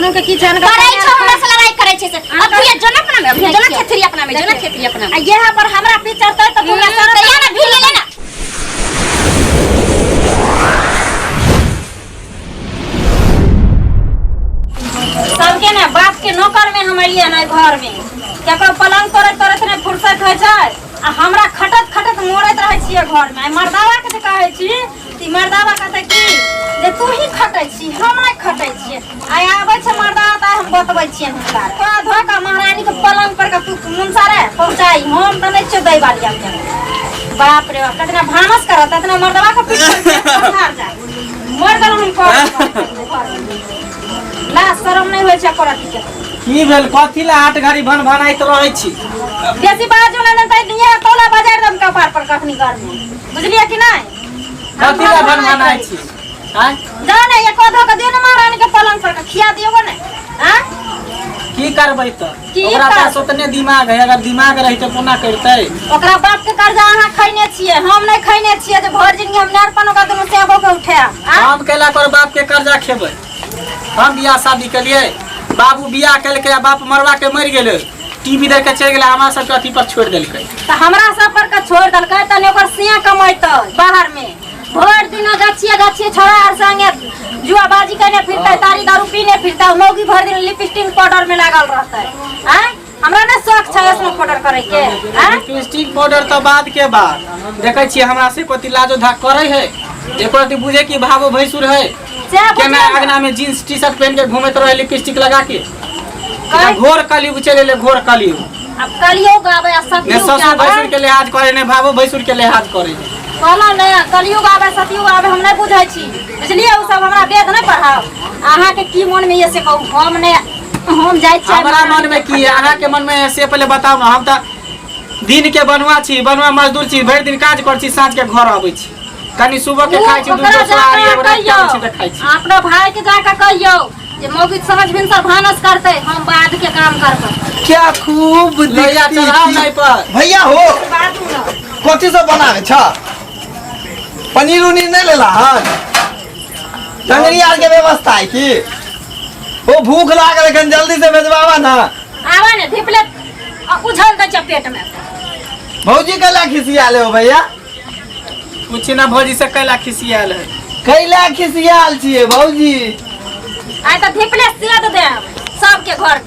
दुनू के की छै? करै छौ, हमरा से लड़ाई करै छै से। अब भैया जो ना अपना में, अभी जो ना खेतरी अपना में, जो ना खेतरी अपना में। आ इएह पर हमरा पीछ चढ़तै तऽ हमरा शरम तऽ ना भीड़ ले ना। सबके ने बाप के नौकर में हम एलियै ने घर में, केकरो पलंग तोड़ैत तोड़ैत नहि फुर्सत होइ छै आ हमरा खटत खटत मोड़ैत रहै छियै घर में। आइ मर्दावा के जे कहै छी तऽ ई मर्दावा कहतै की जे तू ही खटै छी, हम नहि खटै छियै। आइ आबै छै मर्दावा तऽ आइ हम बतबै छियै हुनका। कह धो कऽ महारानी के पलंग पर के तू मुनसा रे पहुँचाई, हम तऽ नहि छियौ दै वाली। आब बाप रे बाप, कतना भानस करत ततना मर्दवा के पीठ पर जाय। मर गेलहुँ हम कर ला, शरम नहि होइ छै करत के। की भेल? कथी ला आठ घड़ी भन भनाइत रहै छी? बेसी बाजू नहि तऽ दिया तौला बजार दम कपार पर कखनी गर्मी, बुझलियै कि नहि? कथी ला भन भनाइ छी आँय? जाओ ने, एको धो के दियौ ने महारानी के पलंग पर के खिया दियौ ने। आँय? की करबै तऽ? की ओकरा करबै? पास ओतने दिमाग है। अगर दिमाग रहितै कोना करतै? ओकरा बाप के कर्जा अहाँ खैने छियै, हम नहि खैने छियै जे भरि जिंदगी हम नेरपन ओकरा दुनू सेबो के उठायब। आँय? हम केला पर बाप के कर्जा खेबै? हम बियाह शादी केलियै, बाबू बियाह केलकै आ बाप मरवा के मरि गेलै, टीवी देख के चलि गेलै, हमरा सबके अथी पर छोड़ि देलकै। तऽ हमरा सब पर के छोड़ि देलकै तनि ओकर सिया कमेतै बाहर में? भरि दिन गछिए गछिए छोड़ा आर संगे जुआबाजी केने फिरतै, तारी दारू पीने फिरतै, मौगी भरि दिन लिपस्टिक पाउडर में लागल रहतै। आँय, हमरा ने शौक छै ऐसनो पाउडर करे के। आँय? लिपस्टिक पाउडर तऽ बाद के बात, देखै छियै हमरा से कथी लाजो धाक करै है? एको रति बुझे कि भावो भैंसुर है? से बुझियौ केना ने। अगना में जींस टी शर्ट पहन के घूमैत रहे लिपस्टिक लगा के। घोर कलयुग चलि एलै, घोर कलयुग। अब कलियुग आबै आ ने सतयुग ससुर आबै। भैंसुर के लिहाज करे, ने भावो भैंसुर के लिहाज करे। कहलहुँ ने, कलयुग आबै सतयुग आबै, हम नहि बुझै छी, बुझलियै? ओ सब हमरा वेद नहि पढ़ाउ। अहाँके की मोनमे यऽ से कहू, हम नहि, हम जाइ छियै। हमरा मन में की है, अहाँके मन में है से पहिले बताउ ने। हम तऽ दिन के बनुआ छी, बनुआ मजदूर छी, भरि दिन काज करै छी, साँझ के घर अबै छी, कनि सुबह के खाइ छी, दू ओकरा दो सोहारी जाकऽ एगो राति के आबै छी कहियौ, तऽ खाइ छी। अपना भाई के जाकऽ कहियौ जे मौगी साँझ भिनसर भानस करतै, हम बाद के काम करबै। क्या खूब लोहिया दिखती चढ़ाउ थी। नहीं पर। भैया हो। बाजू ने। कथी सब बनावे छ? पनीर उनीर नहीं लेला हन? टंगरी आर के व्यवस्था है की? ओ भूख लागल एखन, जल्दी से भेजबावा ना। आबै ने धिपले आ उझल दै छै पेट में। भौजी कैला खिसियाल हो भैया? पूछी ना भौजी से कैला खिसियाल है। कैला खिसियाल छियै भौजी? आइ तऽ धिपले सेद देब सबके घर।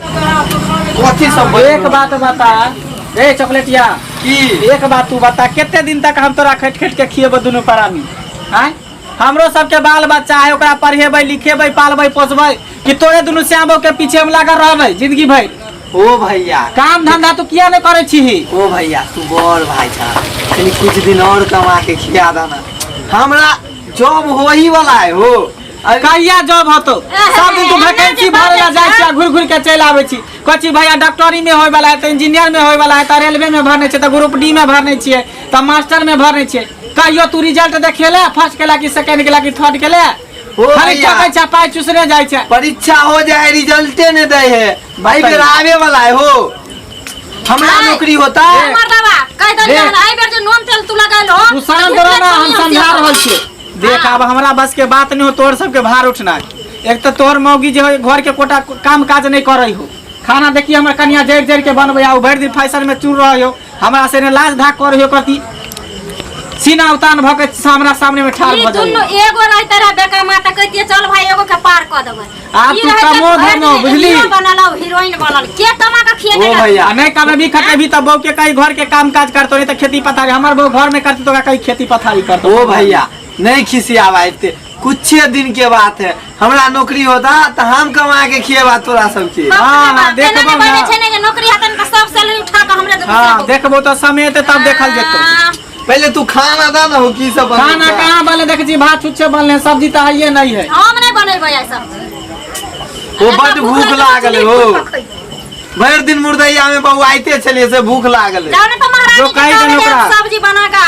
कथी सब? एक बात बता रे चॉकलेटिया। की? एक बात तू बता, कते दिन तक हम तोरा खट खट के खिएबो दुनू प्राणी? आँय, हमरो सबके बाल बच्चा है, ओकरा पढ़ेबै लिखेबै पालबै पोसबै कि तोरे दुनू श्यामो के पीछे हम लागल रहबै जिंदगी भरि? ओ भैया, काम धंधा तू किया नहीं करै छीही? ओ भैया, तू बड़ भाई छा, कनी कुछ दिन और कमा के खिया देना हमरा। जॉब हो ही वाला है हो। कहिया जॉब होतो? सब दिन तू वैकेंसी भरे ला जाइ छी आ घुरि घुरि के चलि आबै छी। कहै छी भैया डॉक्टरी में होय वाला है तऽ इंजीनियर में होय वाला है, तऽ रेलवे में भरने छियै, तऽ ग्रुप डी में भरने छियै, तऽ मास्टर में भरने छियै। कहियो तू रिजल्ट देखेले, फर्स्ट केला कि सेकंड केला कि थर्ड केला? ओ खाली भैया। ठकै छै, पाइ चूसने जाइ छै। परीक्षा हो जाए, रिजल्टे नहीं दे है भाई। बताइए। बेर आवे वाला है हो, हमरा आय। नौकरी होता। मर्दवा कहि देलियै देख। हन, एहि बेर जे नून तेल तू लगेलहो तू शांत रह ना, हम समझा रहल छियै। देख, आब हमरा बस के बात नहीं हो तोहर सबके भार उठना। एक तऽ तोहर मौगी जे हो घर के कोटा काम काज नहीं करै हो। खाना देखिए हमर कनिया जड़ि जड़ि के बनबै आ भरि दिन फैशन में चूर रहै हो, हमरा से ने लाज धाक करै हो, करती सीना उतान भऽ के हमरा सामने में ठाढ़ ई भऽ दुनू जाइए। एगो रहते रहे बेकमा तऽ कहितियै चल भाई एगो के पार कऽ देबै। आब ई तू रहै कमो तऽ भरि धमो, दिन बुझली? हीरो बनल आ हीरोइन बनल के कमा के खिएतै? ओ भैया। आ नहीं कमेबी खटेबी तऽ बहू के कहीं घर के काम काज करतो, नहीं तऽ खेती पथारी। हमर बहू घर में करती तो ओकरा कहीं खेती पथारी करतो। ओ भैया, नहीं खिसियावा एते, कुछ दिन के बात है। हमरा नौकरी होता तो हम कमा के खिएबा तोरा सबके। हाँ, हाँ, देखबो देखबो ने ना। छै ने जे नौकरी हेतै ने तऽ सब सैलरी उठा के हमरे दुनू हाँ से देखबो तऽ समय एतै तब देखल जेतौ। हाँ। पहले तू खाना दा ना हो, की सब बनल खाना छै? कहाँ बनले? देख छी भात छुच्छे बनले, सब्जी तऽ हइये नहीं है। हम नहि बनेबै आइ सब्जी। ओ बड भूख लागल हो, भरि दिन मुर्दैया में बौआइते छलियै से भूख लागल है। जाओ ने तऽ महारानी जो के कहि कहबै देने जे ओकरा। सब्जी बना के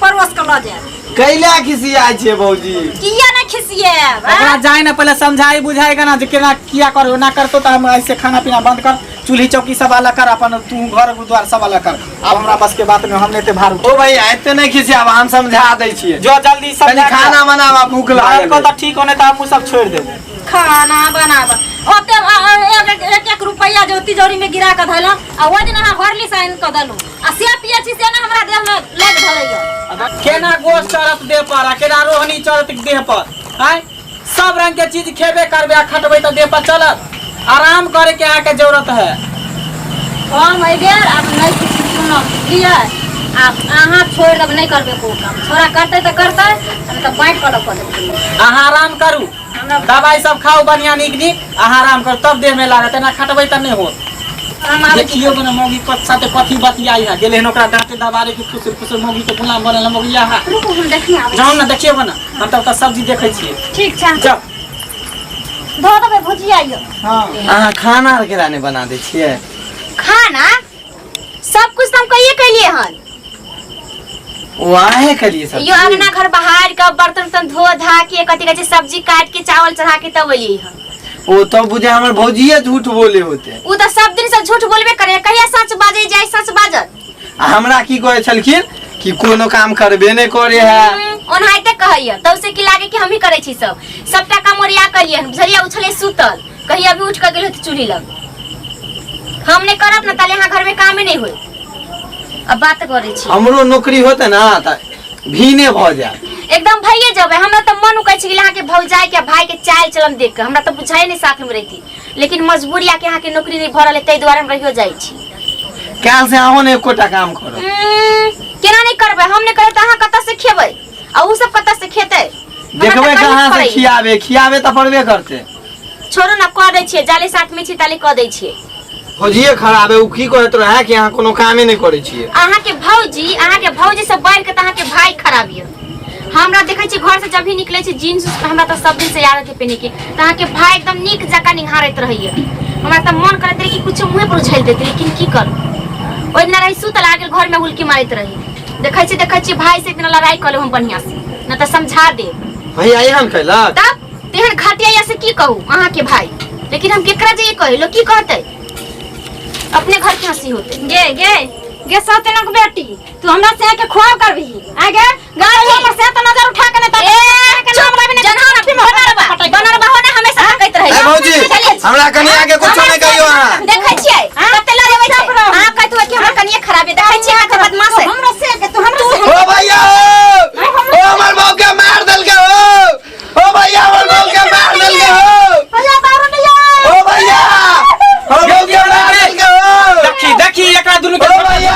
परोस के लऽ जायब। कैला खिसियाइ छियै भौजी? किया नहि खिसियेब? ओकरा जाए ना पहले समझाई बुझाई ना जे केना किया करो ना करतो तो हम ऐसे खाना पीना बंद कर, चूल्ही चौकी सब अलग कर, अपन तू घर द्वार सब अलग कर। अब हमरा बस के बात में हम नहीं भार ओ भैया, एते नहीं खिसियाब, हम समझा दै छियै। जो जल्दी कनि समझा खाना बनाबा, भूख लागल को है। तो ठीक होने तो हम सब छोड़ देब। खाना बनाब ओते तिजोरी में गिरा के धैलहुँ आ ओहि दिन अहाँ हॉर्लिक्स आनि कऽ देलहुँ आ से पियै छी से ने हमरा देह में लागि धरैया। केना गोश चढ़त देह पर आ केना रोहनी चढ़त देह पर आय सब रंग के चीज खेबे करबे आ खटबे तऽ देह पर चलत आराम करे के अहाँके जरूरत है। हम एहि बेर आब नहि किछु सुनब बुझलियै आब अहाँ छोड़ि देब नहि करबै कोनो काम छोड़ा करतै तऽ करतै नहि तऽ बाँटि कऽ लऽ कऽ देबै। अहाँ आराम करू दवाई सब खाउ बढ़िया नीक नीक अहाँ आराम करू तब देह में लागत एना खटबै तऽ नहि होत। हम आबै छी। देखियो बना मौगी कत साथे कथी बतियाई है गेले हन ओकरा डांटे दबारे की फुसुर फुसुर मौगी के गुलाम बनल है मौगिया है। रुकू हम देखने आबै जाउ ने देखियो बना हम तब तक सब्जी देखै छियै। ठीक छै। जाउ। धो देबै भुजिया यौ। हाँ। अहाँ खाना आर केना नहि बना दै छियै? खाना सब कुछ तो हम कहिए कैलिए हन। ओ अहें केलिए सब यो अंगना घर बहार के बर्तन उर्तन धो धा के कथी कहै छै सब्जी काट के चावल चढ़ा के तब एलिए हन। ओ तो बुझे हमर भौजिए झूठ बोले होते। उ तो सब दिन से झूठ बोलबे करे कहिया सच बाजे जाय सच बाजत। आ हमरा की कहै छलखिन कि कोनो काम करबे नहि करे है। ओनाहिते कहैया तब से की लागे कि हम ही करे छी सब सबटा काम ओरिया कलिए हन बुझलिए उ छलै सुतल कहीं अभी उठ के गेल होत चूल्ही लग हम नहीं करब ना ताले यहाँ घर में कामे नहीं होई। अब बात करे छी हमरो नौकरी होते ना त भीने भ जाए एकदम भइए जबे। हमरा त मन उकै छै कि अहाँ के भौजाई के भाई के चाल चलन देख के हमरा त बुझाई नहीं साथ में रहती लेकिन मजबूरी आके अहाँ के नौकरी नहीं भरल है ताहि दुआरे हम रहियो जाइ छी। काल से अहो ने एकोटा काम करब। केना नहीं करबै हम नहीं करबै त अहाँ कतऽ से खेबै आ उ सब कतऽ से खेतै? हमरा त देखबै कहियो कहाँ से पड़ैया। खियाबे खियाबे त पड़बे करते। छोड़ू ना कह दै छियै जाले साथ में छी ताले कह दै छियै। भौजिए खराब है उ की कहैत रहे कि अहाँ कोनो कामे नहीं करै छियै। अहाँ के भौजी से बढ़ के त अहाँ के भाई खराब यऽ। हमरा देखै छी घर से जब भी निकलै छी जीन्स उन्स हमरा त सब दिन से आदत है पहिने के त अहाँ के भाई एकदम नीक जकाँ निहारैत रहैया। हमरा त मन करैत रहे कि कुछो मुँहे पर उझलि देते लेकिन की करू। ओहि दिना रही सुतल आ गेल घर में हुलकी मारैत रही देखै छी भाई से एक दिना लड़ाई कऽ लेब हम बढ़िया से न त समझा देब। भैया एहन कैलक? तब तेहन घटिया या से की कहू अहाँ के भाई लेकिन हम केकरा जे कहे लोग की कहते अपने घर के हंसी होते। गे गे गे सौतेनक बेटी तू हमरा से के खुआब करबी आगे गाड़ी हमर से त नजर उठा के नहीं त ए चुप जनहा ना बनरबा बनरबा हो ना हमेशा तकैत रहे। ए भौजी हमरा कनिया के कुछो नहीं कहियो अहाँ। देखै छियै कते लड़ेबै छै अहाँ कहैत हो कि हमर कनिया खराब है देखै छियै कते बदमाश है। हमरा से के तू हमरा से ओ भैया ओ ओ हमर बहू के मार देलकै ओ ओ भैया हमर बहू के मार देलकै ओ भैया दारू नहीं ओ भैया हमर बहू के मार देलकै ओ देखी देखी एकरा दुनू के ओ भैया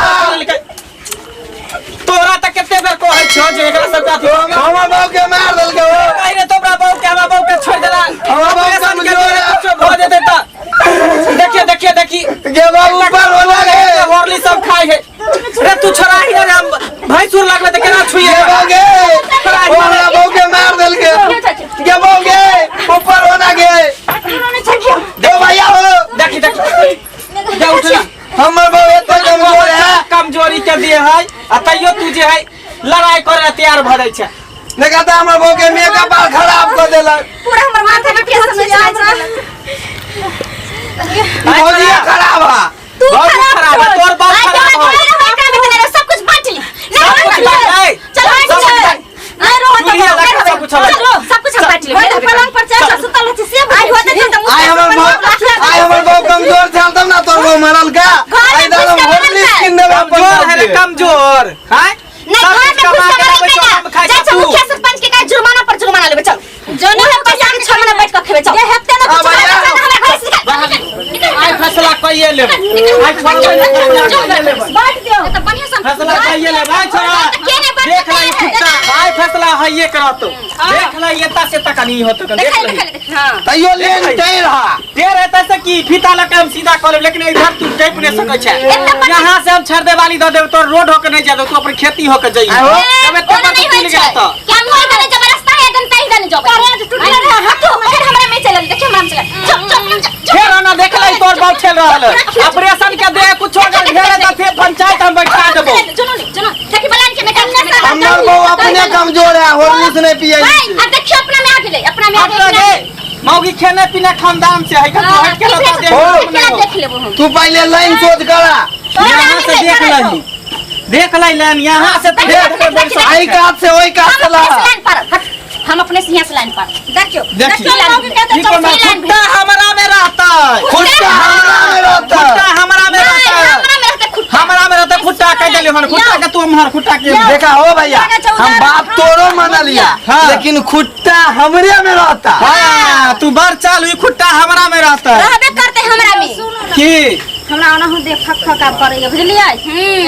तोरा त कते बेर कहै छौ जे एकरा सब अथी हमर बहू के मार देलकै ओ कहि रे तोरा बहू के हमरा बहू के छोड़ देला हमर बहू ऑपरेशन के कमजोर दुआरे है। कुछो भ जेतै त देखिए देखिए देखी गे बाबू ऊपर होला रे हॉर्ली सब खाइ है रे तू छोड़ा ही रे हम भैंसुर लगले त केना छुइए गे बहू गे ओ हमरा बहू के मार देलकै गे बहू गे ऊपर होला गे दे भैया हो देखी देखी जा उठ ना हमर बहू एते कमजोर है कमजोरी के दिए है आ तैयो तू जे है लड़ाई करे तैयार भ जाइ छै। देखा त हमर बहू के मेकअप आर खराब कर देलक पूरा हमर माथा में केस समझ आय छै। भौजिया खराब है तू भौजी खराब खराब है, छौ। तोर बाप आइ खराब तोरा है। घर रहबै काम एतने रह, सब कुछ बाँट ली। नहीं, सब कुछ बाँट बाँट ली। ली। चल, बाँट सब ली। कुछ बाँट। नहीं रहो तो चूल्हा रहो, लगा नहीं सब कुछ रहो। अलग। चलो, सब कुछ हम बाँट लेबै। ओहि पलंग पर चढ़ के सुतल रहै छी से आइ होतै तऽ मुँह आइ हमर बहू आइ हमर बहू कमजोर छल तब ना तोर बहू मरल का घर में आइ दादा घुसि के होरली मरलकै। स्किन देबै अपन कमजोर है रे सबके। कमजोर हैं नहीं, सब घर कुछ में कमा घुसि के के लाबै मरलकै छौ, ना। हम खाइ जाइ छौ छौ तू। मुखिया सरपंच के काहे जुर्माना पर जुर्माना लेबै चल। जौने उहे पैसा के 6 महीना बैठ के खेबै चल। जे हेतै ना आ कुछ भैया। हमरा घर से निकाल। निकाल। आइ फैसला कइए लेबै आइ छोड़बै नहि, फैसला कइए लेबै बाँट दियौ तऽ बढ़िआँ से फैसला कइए लेबै आइ छोड़ा के नहि बाँटतै? देख लही खुट्टा आइ फैसला हइए करत देख लही एता से तक नहीं होत देख देखा लही देखा देखा हां तैयो लेन टेढ़ हा टेढ़ हेतै से की फीता लऽ के हम सीधा कऽ लेब लेकिन इधर तू टपि नहि सकै छै यहाँ से हम छरदेवाली दऽ देब तोर रोड होके नहि जाय देब तू अपन खेती होके जइहे आहो। तब एते ओना बड़ नहीं तुल होइ गेल छै तऽ क्या मुँह दने जब रास्ता है दन तई दने जब करेंट टूटले रहे हटो फिर हमरा में चलल देखियो हमरा में चलल चुप चुप चुप फेर ओना देख लही तोर बाप खेल रहल है ऑपरेशन के दे कुछो अगर भेल तऽ फिर पंचायत हम बैठा देबो सुनो नी सुनो देखी बलान के बेटा हमर बहू अपने कमजोर है होरली से नहीं पिए भाई अब देखियो अपना में आ गेलै अपना में आ हट गेलै गे मौगी खेने पीने खानदान से है का तू हट के लता दे हो। देख लेबो हम तू पहले लाइन सोच करा यहाँ से देख लही देख लही लाइन यहाँ से तू देख देख के बैठ सकै आई छै। कात से ओई कात हम से ला अपने से लाइन पर हट हम अपने से यहाँ से लाइन पर देखियो देखी देखियो लाइन ई कोना लाइन खुट्टा हमरा में रहतै खुट्टा हमरा में रहता खुट्टा गेलियो हन खुट्टा के तू हमर खुट्टा के देखा हो भैया लगे छौ हम उधार, बाप तोरो मनलिया हाँ। लेकिन खुट्टा हमरे में रहता हाँ तू बड़ चाल ई खुट्टा हमरा में रहता है रहबे करते हमरा में सुनू ना की हमरा ओनाहु देख फक फक आब करैया बुझलियै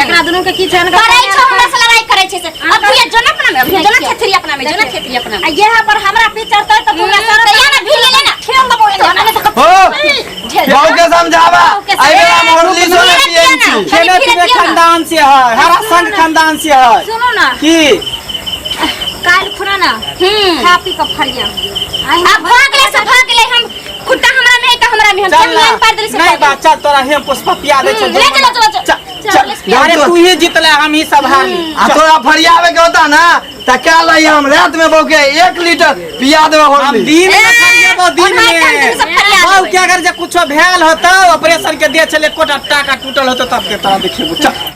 एकरा दुनू के की छन करै छौ हमरा से लड़ाई करै छै से अब भैया जो ना अपना में भैया जो ना खेतरी अपना में जो ना खेतरी अपना में आ यह पर हमरा पी चढ़तै तऽ पूरा हम्म, सर तऽ या ना भीड़ ले ना ठेल देबो तो ना तो हो झेल बहू के समझावा बहू के आई बेरा हम होरली सोने मेरा पियन किया ना? छी खेले फिरे पीले दियौ ना। खानदान से है हरा संग खानदान से है सुनू ना की काल्हि खुना ना हम्म खा पी कऽ फरिया अब भाग ले से भाग ले हम खुट्टा हमरा में है त हमरा में हम चल जब ना लाइन पार देली से नहीं भाग बात चल तोरा हम पुष्पा पिया दे ले। ले चलो चलो चलो चल चल अरे तू ही जीतले हम ही सब हारली आ तोरा फरियावे के होता ना त क्या लई हम रात में बहू के 1 लीटर पिया देबे हम होरली दिन में ए, फरियाबो दिन ओनाहिते हम में दुनू सब फरिया बाऊ देबै। के अगर जे कुछो भेल होतो ऑपरेशन के दे छले कोटा टाका टूटल होतो तब के तोरा देखेबो चल।